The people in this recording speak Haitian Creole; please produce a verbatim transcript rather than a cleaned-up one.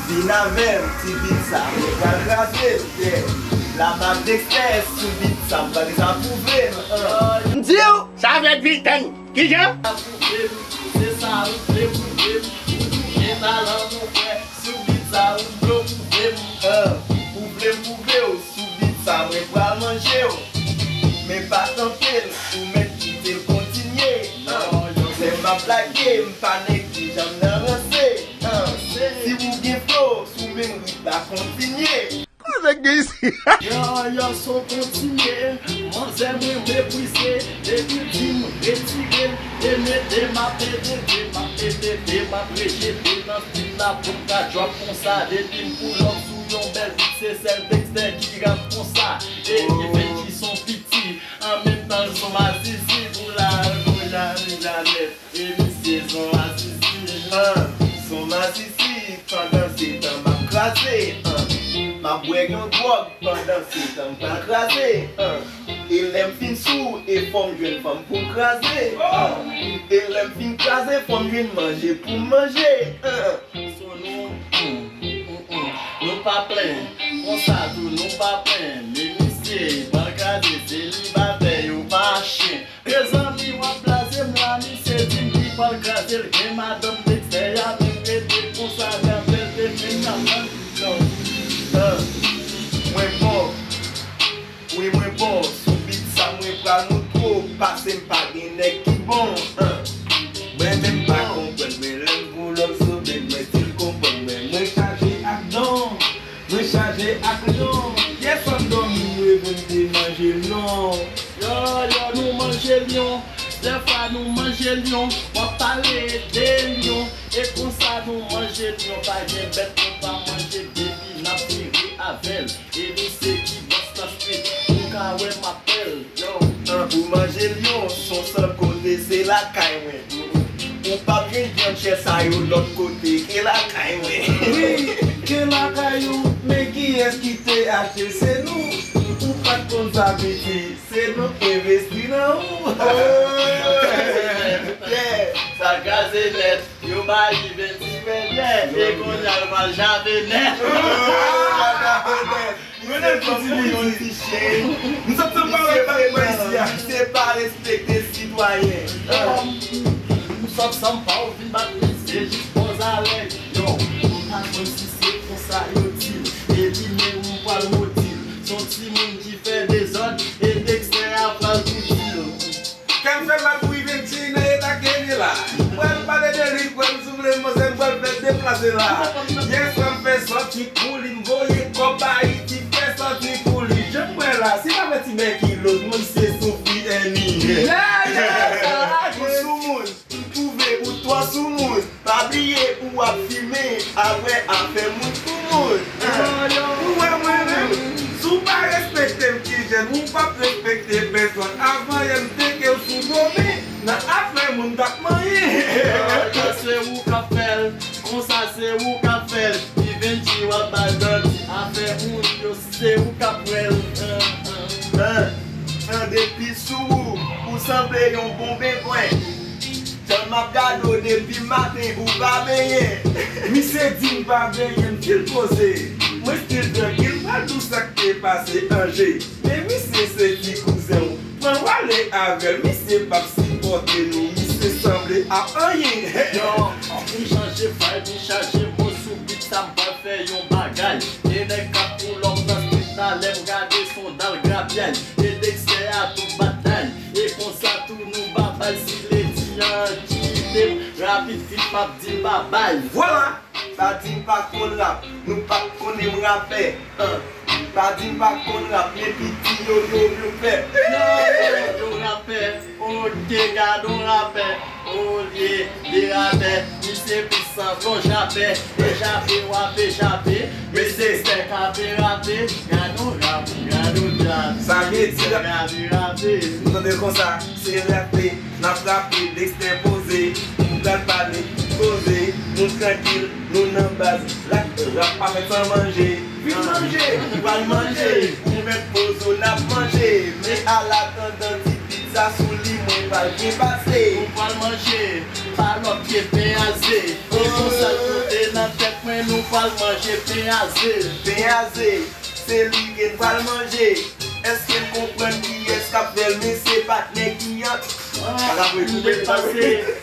Vin avè m, ti bit sa, mwen pral kraze l, yeah. Lap ak Dexter sou bit sa, m pral sa pwouve l, uh. M di w, sa fèt vit tann. Kijan? Pwouve m, se sa ou vle pwouve m. Ou tounen talan, mon frè, sou bit sa, ou vle pwouve m, uh. Ou vle pwouve w, sou bit sa, mwen pral manje w. Men pa kanpe l, ou mèt kite l kontinye, uh. Lè m ap lage, m pa nèg ki janm nan ranse, uh. Si ou gen flow, sou menm rit la kontinye. Kòman nèg gen isi? Yo, yo, son kontinye. Manzè mwen meprize. Depi di m retire l, e mete m ap edede, m ap edede, m ap rejete nan street la pou m ka drop konsa. Depi m pull up sou yon bèl bit, se sèl Dexter ki rap konsa. E ki fè ki son piti, an menm tan l son mazizi, pou la, pou la, pou la nèt. E misye son masisi, ah, son masisi, pandan se tan m ap kraze, ah. M ap bwè yon dwòg, pandan se tan m pral kraze, ah. E lè m fin sou, e fò m jwenn fanm pou m kraze, ah. E lè m fin kraze, fò m jwenn manje pou m manje, ah. So nou, mm, mm, mm, nou pa plenyen, konsa tou nou pa plenyen, men misye pral kraze selibatè, yo pa chen. Mezanmi, w ap blaze m la, misye di m li pral kraze l, gen madanm Dexter a menm rete konsa, gade l te fenk ap pran pikan. Ah, mwen bon, wi mwen bon, sou bit sa mwen pral montre w, pase m pa gen nèg ki bon, ah. Mwen menm pa konprann, men lè m pull up sou bit, mwen still konprann, men mwen chaje ak don. Mwen chaje ak lyon. Yè swa m dòmi, m reve m te manje lyon. Yo, yo, nou manje lyon. Dèfwa nou manje lyon. W ap pale de lyon. E konsa nou manje lyon. Pa gen bèt nou pa manje depi n ap vire avè l. E nou se ki bòs nan street. Ou ka wè m ap bèl. Yo, an pou manje lyon, son sèl kote se lakay mwen. Ou p ap jwenn vyann chè sa yo lòt kote ke lakay mwen. Wi, ke lakay ou, men kiyès ki te achte? Se nou. Ou pa t konn sa piti, se nou k envesti nan ou. Oh, yeah, sa kraze nèt. Yo ba li vennsis mèt, yeah. E kounye a yo ba l jave nèt. Oh, jave nèt. Mwen menm ki di li di. M santi m pa wè bak mwen isi a. Misye pa respekte sitwayen. M sòt san m pa w vin bat misye jis pòz alèz. Yo, m pa konn si se konsa yo di l. E li menm m pral modi l. S on timoun ki fè dezòd e Dexter a pral pou di l. Kè m fè mal pou Ivenchi nan eta ke l ye la. M pral pale de li, kwè m si w vle, manzè m pral fè deplase la. Yè swa m fè sòti pou li, m voye kòb Ayiti, fè sòti pou li. Jan m wè la, si pa fè ti bèkiloz, mwen se soufri èni. Yeah, yeah, yeah. Ou soumoun, m twouve ou twò soumoun. Pa bliye ou ap fimen, apre afè moun pou moun. Ou wè mwen menm, si w pa respekte m ki jèn, ou p ap respekte pèsòn. Avan yè m teke w sou vomi, nan afè moun t ap manyen. Yo, se ou k ap fè l, konsa se ou k ap fè l. Ivenchi w ap bay danti, afè moun yo se ou k ap wè l. An, an, depi sou ou, ou sanble yon bon bengwen. Jan m ap gade w depi maten, ou pa benyen. Misye di m pa benyen, m still poze. Mwen still trankil, m pral di w sa k te pase Anje. Men misye se ti kouzen w. Pran w ale avè l, misye p ap sipòte nou. Misye sanble ap anyen. Yo, m chanje vibe, m chaje mo sou beat sa, m pral fè yon bagay. Gen nèg k ap pull up nan street la, lè m gade s on dal grapyay. E Dexter a tou batay. E konsa tou nou babay, si ledi an kite m, rapid vit m ap di l babay. Vwala! Pa di m pa konn rap, nou pa t konnen m rapè, an. Pa di m pa konn rap, men piti yo, yo, yo pè. Yo, yo, yo rapè, oke, gad on rapè, olye de rapè, misye plis sanble on japè, e japè w ape jape, men se Dexter k ape rape, gad on rap, gad on djab, sa vle di, gad on rape. Nou tande konsa, se rape, n ap rape, Dexter poze, m pral pale, koze, nou trankil, nou nan baz, rap, rap pa fèt san manje. Vin manje, ou pral manje, ou mèt poze w, n ap manje, men alatandan ti pizza sou li, mwen pral byen pase. Ou pral manje, pa Papye pen a ze. E konsa l monte nan tèt mwen, nou pral manje pen a ze. Pen a ze, se li ke n pral manje. Èske n konprann kiyès k ap fè l? Men se patnè Giyant. Pa ka pou li koupe, li pa koupe.